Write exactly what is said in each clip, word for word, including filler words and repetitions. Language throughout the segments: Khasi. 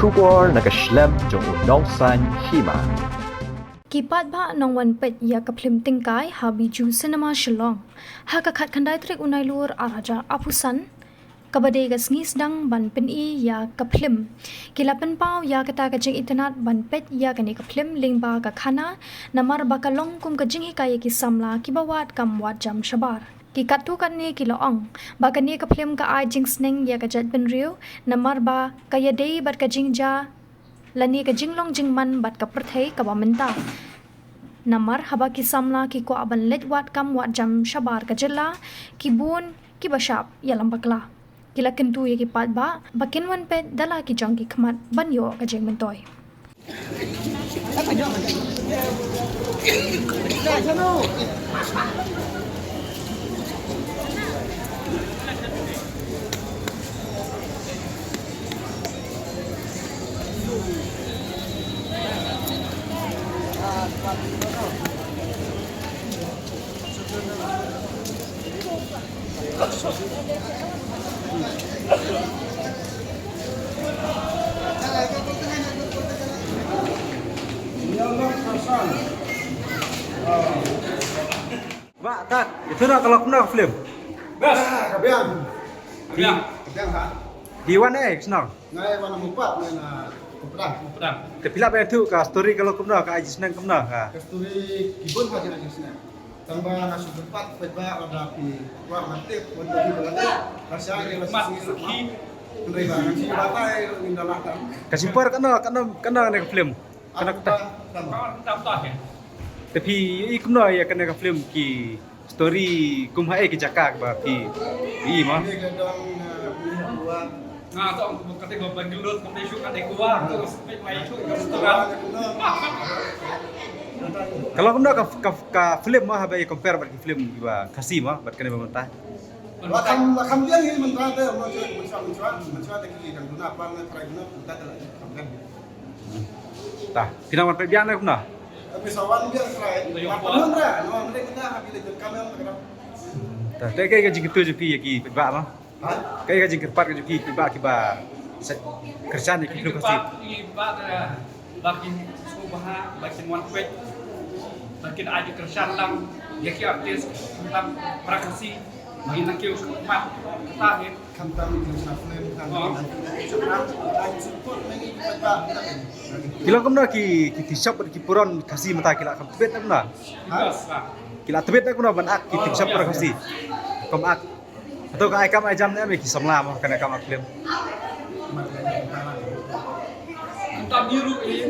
Khubor na ka shlem jong u Nongsaiñ Hima. Ki paidbah nang wan peit ïa ka phlim Tingkai ha Bijou Cinema Shillong ha ka khatkhyndai tarik u Nailur arhajar arphew san, kaba dei ka sngi sdang ban pyni ïa ka phlim. Ki la pynpaw ïa kata ka jingitynnad ban peit ïa kane ka phlim lyngba ka khana, namar ba ka long kum ka jinghikai ïa ki samla kiba wad kam wad jam shabar. Ki katto katne ki la ong ba kane ka phlim ka ai jingsneng ïa ka jaitbynriew, namar ba ka ïadei bad ka jingjia lane ka jinglong jingman bad ka pyrthei kaba mynta. Namar haba ki samla ki kwah ban leit wad kam wad jam shabar ka jylla, ki bun kiba shah ïalam bakla. Ki la kyntu ïa ki paidbah ba kin wan peit da la ki jong ki khmat ban ïoh ka jingmyntoi. Bah, tak, ïathuh noh ka long kumno ka film? Best. Ah, ka biang. Ka biang. Ka biang, ha? Phi wan eh, shnong? Nga wan na Mawpap, nga na Mawpdang. Mawpdang. Te phi lah ban ïathuh ka story ka long kumno, ka ai jingsneng kumno, ha? Ka story ki bun ha ka jingsneng. Tang ba nga shu kyrpad, peit ba lada phi kwah ban tip, wan peit ba lada. Ka shah ïa ka mat, sakhi. Hynrei ba ngan shu batai ruh ngin da lah tam. Ka shim por katno, katno, katno ne ka film? Katno kata? Tam. Tam tah, eh. Te phi ïohi kumno ïa kane ka film, ki story kum haei ki jaka ba phi ïohi ma? Ni ka dang, eh, buat. Nga tong ka te ba Bangalore, ka te shu ka te Goa, tu spek mai shu ka restaurant. Ka long kumno ka, ka, ka film ma haba ïa compare bad ki film kiba Khasi ma bad kane ba mynta? La kham, la kham biang hi mynta te, mynta, mynta, mynta, mynta te ki dang duna pan na try duna mynta te la kham biang. Ta, phi nang wan peit biang ne kumno? Phi sa wan biang try. Wan pynlong ra, wan pynlong ra, ha phi le jin kamera. Ta, te kaei ka jingkyntu jong phi ïa ki paidbah ma? Ha? Kaei ka jingkyrpad ka jong ki paidbah kiba sa kyrshan ïa ki film Khasi. Ki paidbah, eh, ba kin sngewbha, ba kin wan peit, ba kin ai kyrshan lang ïa ki artist lang para Khasi, ba kin nang kiew sngewbha. Kata hi. Khamtam international film, khamtam international film. Ki long kumno ki, ki tea shop bad ki puron Khasi mynta ki la kham tbit ne kumno? Ha? Ki la tbit ne kumno ban ak ki tea shop puron Khasi? Kam ak. Hato ka ai kam ai jam ne em ïa ki samla mo kane kam ak film? Khamtam ngi ruh, eh,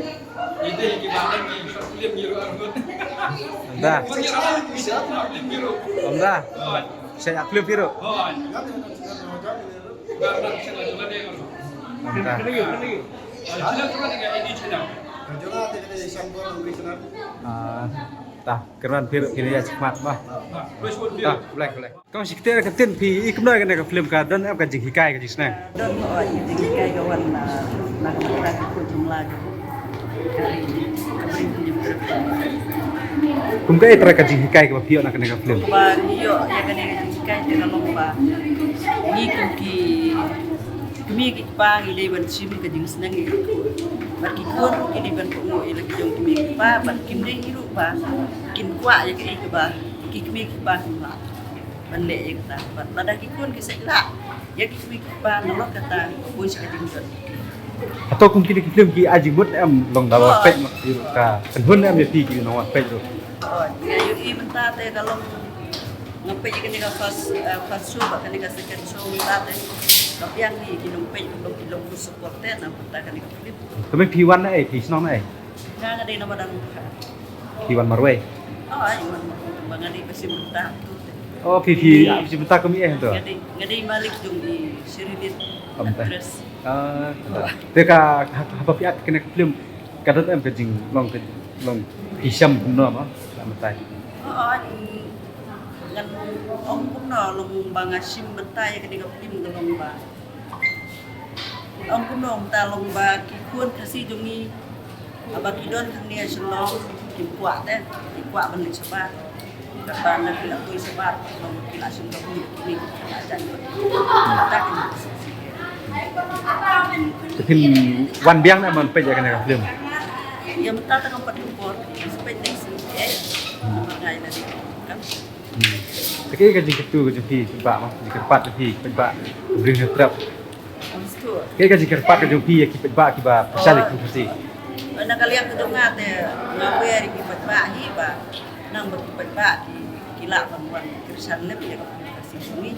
ïa dei ki ba ki film ngi ruh arngut. Ynda. Ngi ruh film ngi ruh. Ynda. Sa ïa film ngi ruh. Ynda. Ah, ta, kyrmen phi ruh phi ïa shikmat bah. Ta, khublei, khublei. Kong shi kti ka tin phi i kumno kane ka film ka don em ka jinghikai ka jingsneng. Don, oh, i jinghikai ka wan na, na ka bynta ka khun jong la ka. Kum kaei trai ka jinghikai kaba phi ïoh na kane ka film? Ba ngi ïoh ïa kane ka jinghikai te ka long ba ngi kum ki kmie ki kpa ngi dei ban shim ka jingsneng ïa ki khun. Bad ki khun ki dei ban kohnguh ïa la ki jong ki kmie ki kpa bad kim dei hi ruh ba kin kwah ïa kaei kaba ki kmie ki kpa kim lah ban leh ïa kata. Bad lada ki khun ki sa lah ïa ki kmie ki kpa nalor kata, ka bun sha ka jingjot. Hato kum kine ki film ki ai jingmut em long da wan peit ma ki ruh ka kynhun em ïa phi ki nong wan peit ruh? Oh, ïa ïohi mynta te ka long nga peit ïa kane ka first, eh, first show bad kane ka second show mynta te ka biang ïa ki nongpeit ruh ki long full support te na mynta kane ka film. Te mynta phi wan na ei, phi shnong na ei? Nga, nga dei na Madan Mukha. Phi wan marwei? Oh, ai, wan marwei. Ba nga dei Pashim Bynta. Oh, phi, phi, ah, Pashim Bynta kmie eh to. Nga dei, nga dei malik jong i Sheridan. Actress. Ah, te ka, ha, haba phi act kane ka film ka don em ka jinglong, ka long phi shem kumno ma? Ka mynta. Oh, ai, ngan ong kumno long ba nga shim bynta ïa kane ka film ka long ba Ong kumno, ong ta long ba ki khun Khasi jong ngi, haba ki don hangne ha Shillong, kim kwah te, ki kwah ban leit shabar. Katba na ki la poi shabar, long ki la shim kabu, kine ki la jan. Kata ki la Te phin wan biang ne em ban peit ïa kane ka film? Ïa mynta tang pat u por, peit next week eh. Namar nga ïa lade kam. Hmm. Te kaei ka jingkyntu ka jong phi paidbah mo, jingkyrpad jong phi paidbah Bri Hynñiewtrep? Kaei ka jingkyrpad ka jong phi ïa ki paidbah kiba pyrshah ïa ki Khasi? Na ka liang ka jong nga te nga wer ïa ki paidbah hi ba nang ba ki paidbah ki, ki lah ban wan kyrshan lem ïa ka Khasi jong ngi.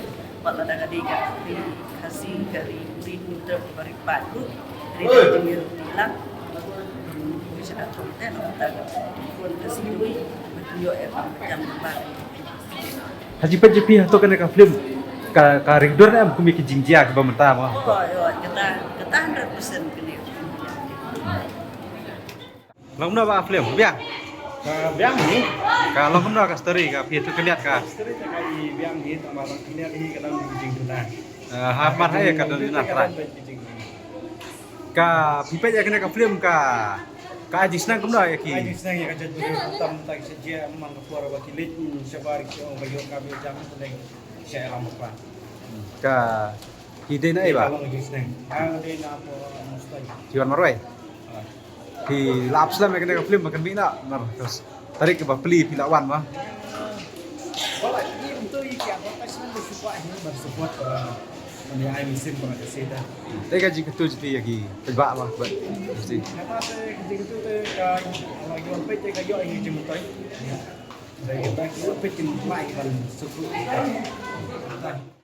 Bad lada ka dei ka ri Khasi, ka ri Bri Hynñiewtrep, ka ri paid ruh, ri dei jong ngi ruh ki lah. Ngi sha ka thong te na ka bynta ka khun Khasi jong ngi, ba kin ïoh ïa ka kam ka jam ka bar. Ha jingpeit jong phi hato kane ka film ka, ka ring dur ne em kum ïa ki jingjia kiba mynta mo? Oh, ïoh, kata, kata hundred percent kane. Long kumno ba film biang? Ka biang hi. Ka long kumno ka story ka phi tu kyndiat ka? Story ka i biang hi, tang ba long kyndiat hi ka dang jingduna. Eh, ha mar ha ka dang duna trai. Ka phi peit ïa kane ka film ka, ka ai jingsneng kumno ïa ki? Ai jingsneng ïa ka jaitbynriew tam ta ki sha jia man ka por ba ki leit shabar ki ong ba ïoh ka bi jam ka leng sha lam ba. Ka ki dei na ei ba? Ka long jingsneng. Ka dei na po mustai. Ki wan marwei. Ki lap slem ïa kane ka film ba kan mih na mar tarik kaba pli phi la wan ba. Wala ki mtu ki advertisement da support hi ba support ba mane ai misim ba ka seta. Te ka jingkyntu jong phi ïa ki paidbah ba ba. Kata te ka jingkyntu te ka la ki wan peit te ka ïoh hi jingmyntoi. Dei kata ki wan peit kin mai ban support.